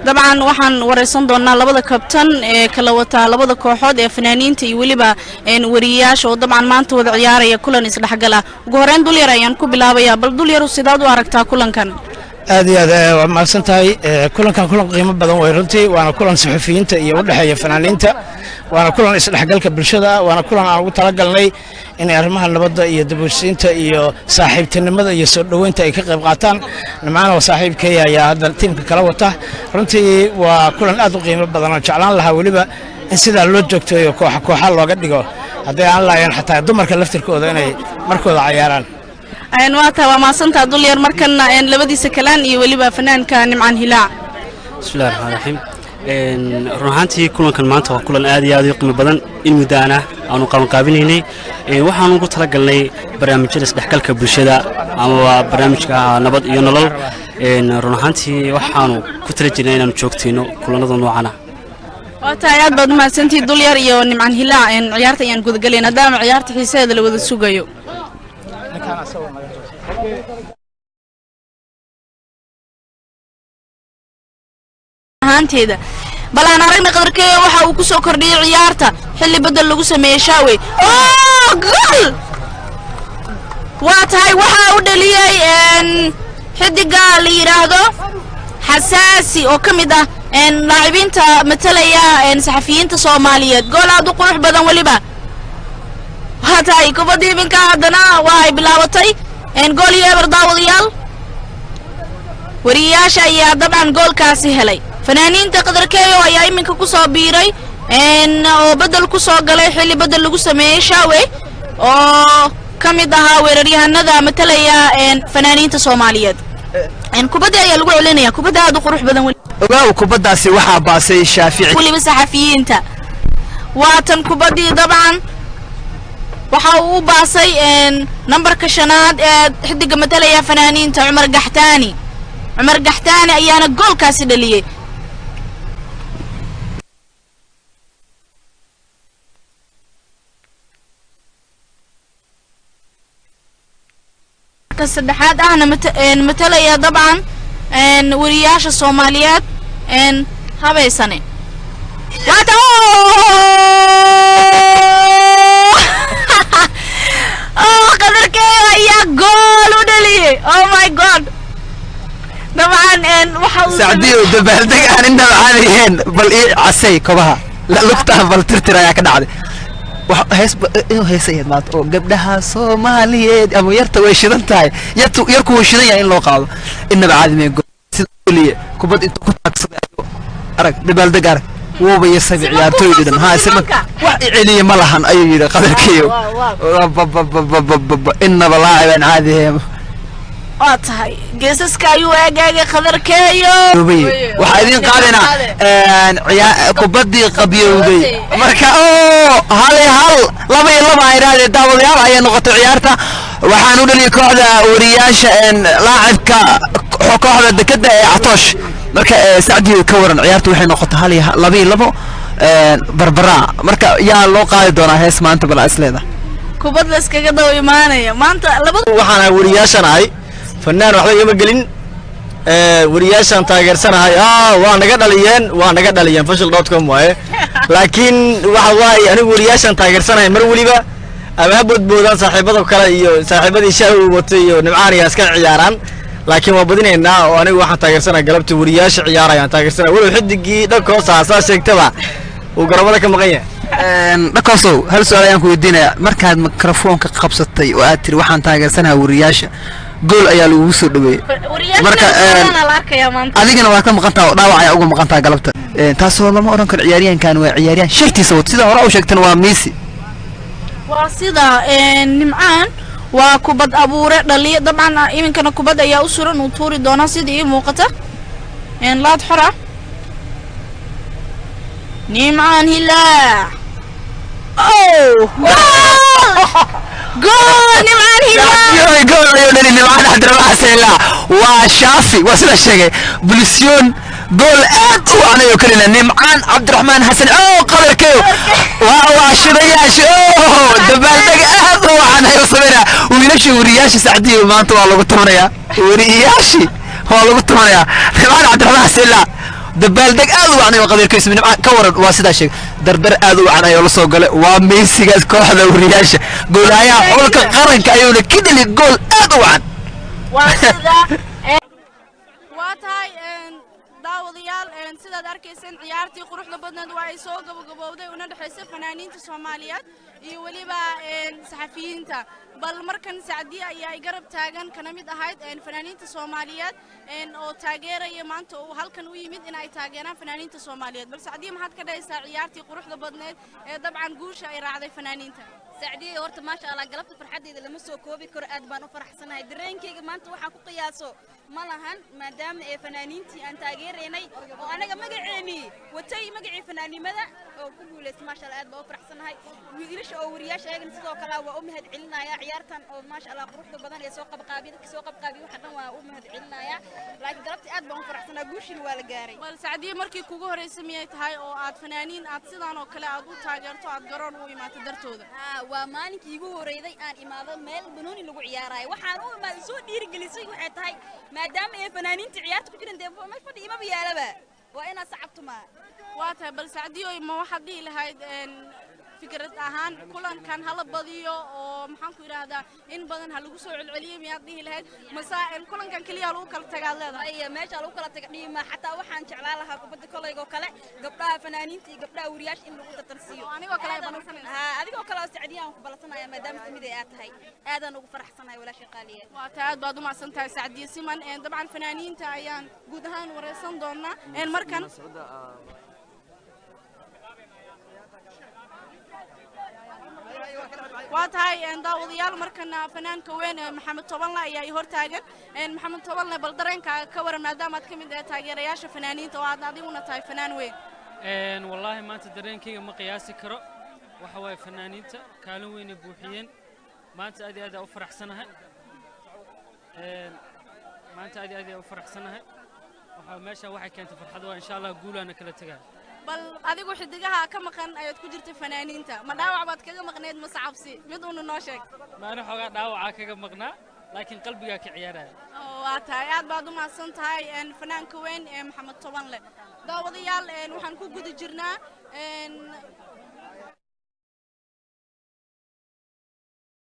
Dabcan waxaan wareysan doonaa labada kabtan ee kala wataa labada kooxood ee fanaaniinta iyo weliba wariyayaasha oo dabcan maanta wada ciyaaraya kulan isdhexgal ah. Ugu horeyn Dulyar ayaan ku bilaabayaa. Bal Dulyaru, sidaad u aragtaa kulankan? Aad iyo aad waa mahadsan tahay. Kulankan kulan qiimo badan way runtii, waana kulan saxufiyiinta iyo u dhexeeya fanaaniinta, waana kulan isdhexgalka bulshada, waana kulan aan ugu talagalnay inay arrimaha nabadda iyo dabuursiinta iyo saaxiibtinimada iyo soo dhoweynta ay ka qayb qaataan. Nimcaan oo saaxiibkay ayaa hadda tiimka kala wata. Runtii waa kulan aad u qiimo badan oo jeclaan lahaa weliba in sidaa loo joogteeyo, kooxa kooxa looga dhigo, hadday aan lahayn xataa dumarka laftirkooda inay markooda cayaaraan. Waa tahay, waa mahadsantaa Dulyar. Markana labadiisa kalaan iyo weliba fanaanka Nimcaan Hilaac. Bismillahi raxmaan raxiim. Run ahaantii kulankan maanta waa kulan aad iyo aad u qiimo badan. In muddo ana aanu qabanqaabinaynay, waxaanu ugu talagalnay barnaamijyada isdhexgalka bulshada amaba barnaamijka nabad iyo nolol. Run ahaantii waxaanu ku tala jirnay inaanu joogtayno kulanada noocan ah. Waa tahay, aad baad umahadsantihi Dulyar iyo Nimcaan Hilaac. Ciyaarta ayaan gudagelay maadaama ciyaarta xiisaheeda la wada sugayo. Ahaanteeda bal aan aragna Qadarkeeya waxa uu ku soo kordhiyey ciyaarta xilli bedel lagu sameeyey Shaawey. Gool! Waa tahay, waxa u dhaliyey xidiga la yidhaahdo Xasaasi oo ka mid ah laacibiinta matalaya saxafiyiinta Soomaaliyeed. Gool aad u qurux badan weliba. Waa tahay, kubaddii iminka haddana waa ay bilaabatay. 1-0 daawadayaal, wariyayaasha ayaa dabcan goolkaasi helay. Fanaaniinta Qadarkeeyo ayaa iminka ku soo biiray oo bedel ku soo galay xilli bedel lagu sameeyey Shaawe oo ka mid ahaa weeraryahanada matalaya fanaaniinta Soomaaliyeed. Kubadda ayaa lagu celinaya, kubadda aad u qurux badan. Ogaaw, kubaddaasi waxaa baasay Shaafici. Weliba saxafiyiinta waatan kubaddii dabcan waxa uu u baasay nambarka shanaad ee xidiga matalaya fanaaniinta, Cumar Gaxtaani. Cumar Gaxtaani ayaana goolkaasi dhaliyey. Ka saddexaad ahna matalaya dabcan wariyaasha Soomaaliyeed habaysane. Waata oh, Qadarkeeyo ayaa gool u dhaliyey! Oh my God! Dabcan waxa uu Sacdiyo, dabaaldeg aan indhaba caadi bal ii casay kobaha lugtaha bal tirtir ayaa ka dhacday. Hees inuu heesayayd maanta oo gabdhaha Soomaaliyeed ama yarta way shidan tahay, yartu yarku way shidan yahay in loo qaado. Innaba caadi mee sida kubad intuu ku taagsaday ayuu arag dabaaldeg arag wuuba yasabi ciyaartooyda dhan ha isma wax i celiye ma lahan ayuu yidhi Qadarkiyo. Innaba laacib aan caadi ahayn. Waa tahay, geesaska ayuu eegaagay Qadarkeeyo. Waxaa idiin qaadaynaa kubaddii qabyowday. Marka oo 1-1, 2-2 ay idhahdeen daawadayaal ayay noqotay ciyaarta. Waxaan u dhaliyay kooxda wariyaasha laacibka kooxda dekeda ee Catoosh. Marka Sacdiyo, ka waran ciyaartu? Waxay noqotay hal iyo 2-2 barbara. Marka yaa loo qaadi doonaa hees maanta bal isleeda? Kubad la iskaga daba imaanaya maanta labada. Waxaan ahay wariyaashan ahay, fanaan waxba igama gelin, wariyaashaan taageersanahay. Waa naga dhaliyeen, waa naga dhaliyeen fashil.com waaye, laakiin waxa waaye anigu wariyaashaan taageersanahay mar weliba. Ama ha boodboodaan saaxiibada kale iyo saaxiibadii Shaawi watay iyo Nimcaan iyo iska ciyaaraan, laakiin waa badinaynaa oo anigu waxaan taageersanahay galabta wariyaasha ciyaarayaan taageersanaya, walow xidigii dhankoosa saa sheegtaba uu garoomada ka maqan yahay. Dhakoosow, hal su-aal ayaan ku weydiinayaa. Markaad mikrofoonka qabsatay oo aad tiri waxaan taageersanaha wariyaasha, gool ayaa lagugu soo dhaweeyey. Marka adigana waa ka maqan taha oo dhaawac ayaa uga maqan taha galabta. Taasoo lama odhan karo ciyaaryahankan waa ciyaaryahan shartiisa wato, sida hore u sheegtana waa Messi. Waa sida Nimcaan waa kubad abuure dhaliya. Dabcan iminkana kubad ayaa u suran uu tuuri doonaa sida ii muuqata, laad xor ah. Nimcaan Hilaac! Oh, gool! Nimcaan Hilaac! Gool ayuu dhali Nimcaan Cabdiraxmaan Xasan. Waa Shaafi, waa sida sheegay Bulisyoon, gool aad u wacan ayuu kalina Nimcaan Cabdiraxmaan Xasan. Oo Qadarkeeyo waa shidayaasha oo dabaaldeg aad u wacan ayuu sameynaya. Wiilasha wariyaasha, Sacdiyo, maanta waa lagu tumanayaa, wariyaashii waa lagu tumanayaa. Nimcaan Cabdiraxmaan Xasan Dabaaldeg aad u wacan ayuu qabiilkiisa Nimca ka waran. Waa sidaa sheeg, dardar aad u wacan ayuu la soo galay. Waa Messigaas kooxda wariyaasha, goolhayaha xulka qaranka ayuuna ka dheli gool aad u wacan. Waa tahay daawadayaal, sidaad arkayseen ciyaartii quruxda badneed waa ay soo gabagabowday, una dhexaysay fanaaniinta Soomaaliyeed iyo weliba saxafiyiinta. Bal markan Sacdiye ayaa ay garab taagan, kana mid ahayd fanaaniinta Soomaaliyeed oo taageeraya maanta uu halkan u yimid in ay taageeraan fanaaniinta Soomaaliyeed. Bal Sacdiye, maxaad ka dhahaysaa ciyaartii quruxda badneed ee dabcan guusha ay raacday fanaaniinta? Sacdiye, horta maasha Allah, galabta farxadeyda lama soo koobi karo. Aad baan u faraxsanahay. Dareenkayga maanta waxaan ku qiyaaso ma lahan, maadaama ee fanaaniintii aan taageeraynay oo anaga magaceenii watay, magacii fanaanimada oo ku guulaystay. Maasha Allah, aad baan u faraxsanahay. Wiilasha oo wariyaasha ayagana sidoo kale waa u mahad celinaya ciyaartan oo maasha Allah quruxda badan ee soo qabqaabiya, dadka soo qabqaabiya waxa dhan waa u mahad celinaya. Laakiin galabtii aad baan u faraxsanahay, guushina waa la gaaray. Bal Sacdiye, markii kugu horreysay miyay tahay oo aad fanaaniin aad sidaan oo kale aad u taageerto, aad garoon u imaato dartooda? Waa maalinkii igu horreeyay aan imaado meel banooni lagu ciyaarayo. Waxaan u imaaday, soo dhiirigelisay waxay tahay maadaama ay fanaaniinta ciyaarta ku jiraan, dee meel fadhi imaba yaalaba, waa inaad sacabtumaa. Waa tahay. Bal Sacdiyoy, ma waxaad dhihi lahayd fikrad ahaan kulankan hala badiyo oo maxaan ku idhaahdaa in badan ha lagu soo celceliyo miyaad dhihi lahayd, mase kulankan keliya lagu kala tagaad leedahay? Ay, meesha lagu kala taga dhiima. Xataa waxaan jeclaan lahaa kubadda kolayga oo kale gabdhaha fanaaniinta iyo gabdhaha wariyaasha in lagu tartansiiyo. Anigoo kale ay balansanaysaa? Haa, adigoo kale oo Sacdiyaan ku balansanaya maadaama samid ay aad tahay. Aadaan ugu faraxsanahay walaashay qaaliye. Waa tahay, aad baad u mahadsan tahay Sacdiye Siman. Dabcan fanaaniinta ayaan guud ahaan wareysan doonaa markan. Waa tahay daawadayaal, markana fanaanka weyn ee Maxamed Tobanle ayaa i hortaagan. Maxamed Tobanle, bal dareenkaaga ka waran maadaama aad ka mid ahay taageerayaasha fanaaniinta oo aad adiguna tahay fanaan weyn. Wallaahi maanta dareenkayga ma qiyaasi karo. Waxa waaye fanaaniinta kaalin weynay buuxiyeen maanta. Aad iyo aad u faraxsanahay maanta, aad iyo aad u faraxsanahay. Waxa meesha waxay keentay farxad, waa insha Allah guulaana kala tegaa. Bal adigu xidigaha ka maqan ayaad ku jirtay fanaaniinta, ma dhaawac baad kaga maqneyd mase cabsi? Mid uuna noo sheeg. Maana xoogaa dhaawacaa kaga maqnaa, laakiin qalbigaa ka ciyaaraya. Waa tahay, aad baad u mahadsan tahay fanaanka weyn ee Maxamed Tobanle. Daawadayaal, waxaan ku guda jirnaa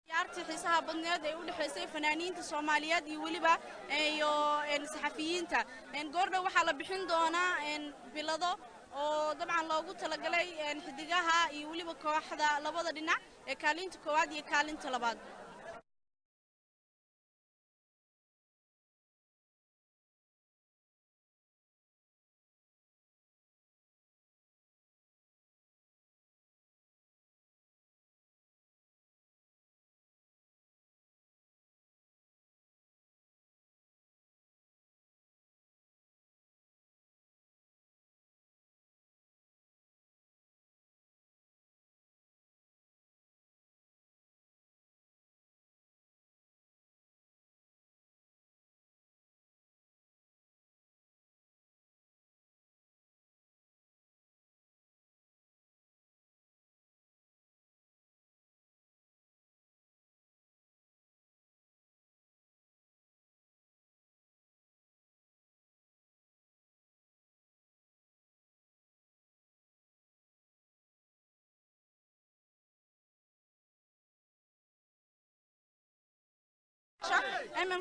ciyaartii xiisaha badneed ee u dhexaysay fanaaniinta Soomaaliyeed iyo weliba iyo saxafiyiinta. Goordhow waxaa la bixin doonaa bilado oo dabcan loogu talagalay xidigaha iyo weliba kooxda labada dhinac ee kaalinta koowaad iyo kaalinta labaad.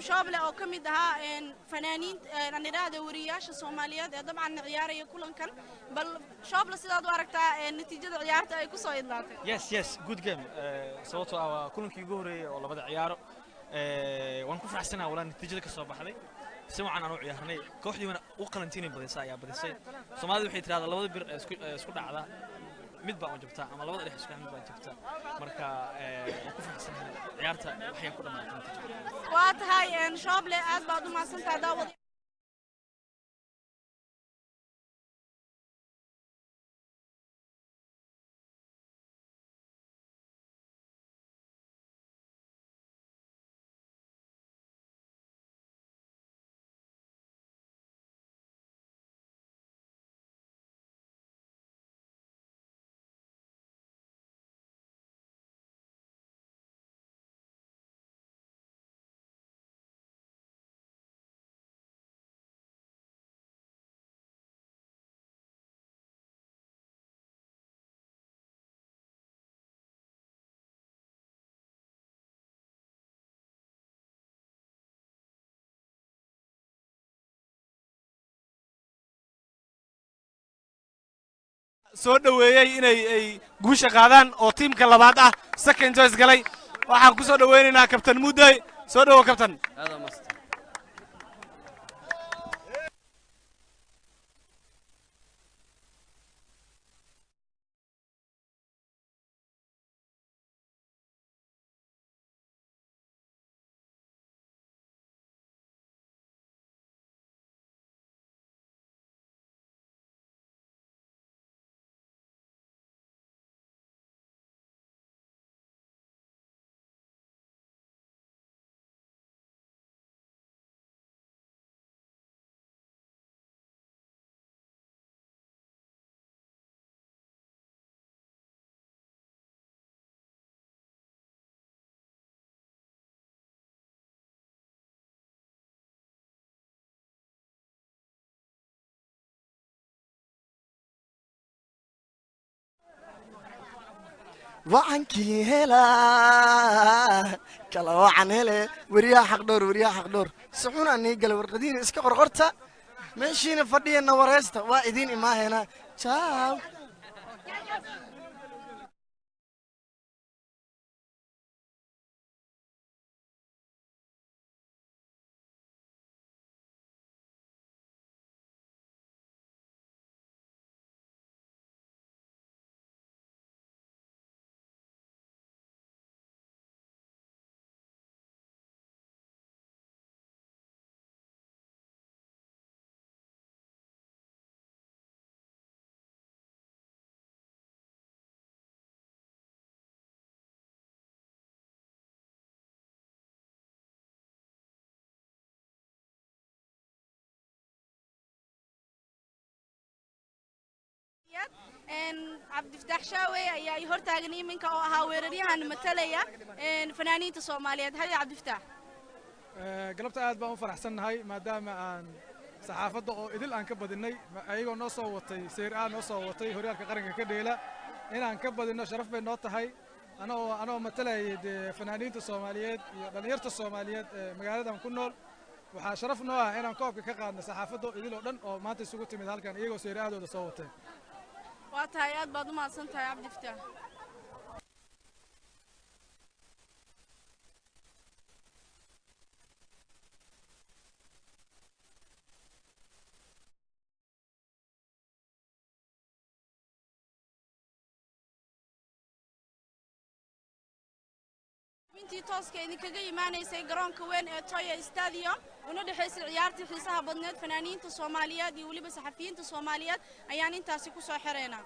Shooble oo ka mid ahaa fanaaniin aan idhaahda wariyaasha Soomaaliyeed ee dabcan ciyaaraya kulankan. Bal Shooble, sidaad u aragtaa natiijada ciyaarta ay ku soo idlaatay? Yes, good game. Sababtoo ah waa kulankii ugu horreeyay oo labada ciyaaro. Waan ku faraxsanahay walaa natiijada ka soo baxday. Si wacan aan u ciyaarnay, kooxdii wana u qalantiinay badisay ayaa badisay. Soomaalida waxay tiraahdaa labada bir ee isku dhacda mid baa u jabtaa, ama labada dhex isku mid baa jabtaa. Marka waan ku faraxsanahay ciyaarta waxay ku dhamaatay natiijada. Waa tahay Shooble, aad baad u mahadsantahay. Daawad Soo dhoweeyey inay ay guusha qaadaan oo tiimka labaad ah, second choice galay. Waxaan ku soo dhoweynaynaa Kabtan Mudey. Soo dhowo, Kabtan. Wacankii helaa kala wacan hele. Weriyaha xaqdhoor, weriyaha xaqdhoor, si xun anii gala. Warqadiina iska qorqorta, meeshiina fadhiyana wareesta, waa idiin imaahena. Ciao. Cabdifataax Shaawey ayaa i hortaagan iminka oo ahaa weeraryahan matalaya fanaaniinta Soomaaliyeed. Haya, Cabdifataax. Galabta aad baan u faraxsannahay maadaama aan saxaafadda oo idil aan ka badinay, ayagoo noo soo watay Serie A, noo soo watay horyaalka qaranka ka dheela. Inaan ka badinno sharaf bay noo tahay. Anoo matalayay dee fanaaniinta Soomaaliyeed iyo dhallinyarta Soomaaliyeed ee magaaladan ku nool, waxaa sharaf noo ah inaan koobka ka qaadno saxaafadda oo idil oo dhan oo maanta isugu timid halkan, iyagoo Serie A-dooda soo watay. Waa tahay, aad baad u mahadsan tahay, Cabdifataax. Intii tooska idinkaga imaanaysay garoonka weyn ee Toya Stadium, una dhexaysay ciyaartii xiisaha badneed fanaaniinta Soomaaliyeed iyo weliba saxafiyiinta Soomaaliyeed, ayaan intaasi ku soo xiraynaa.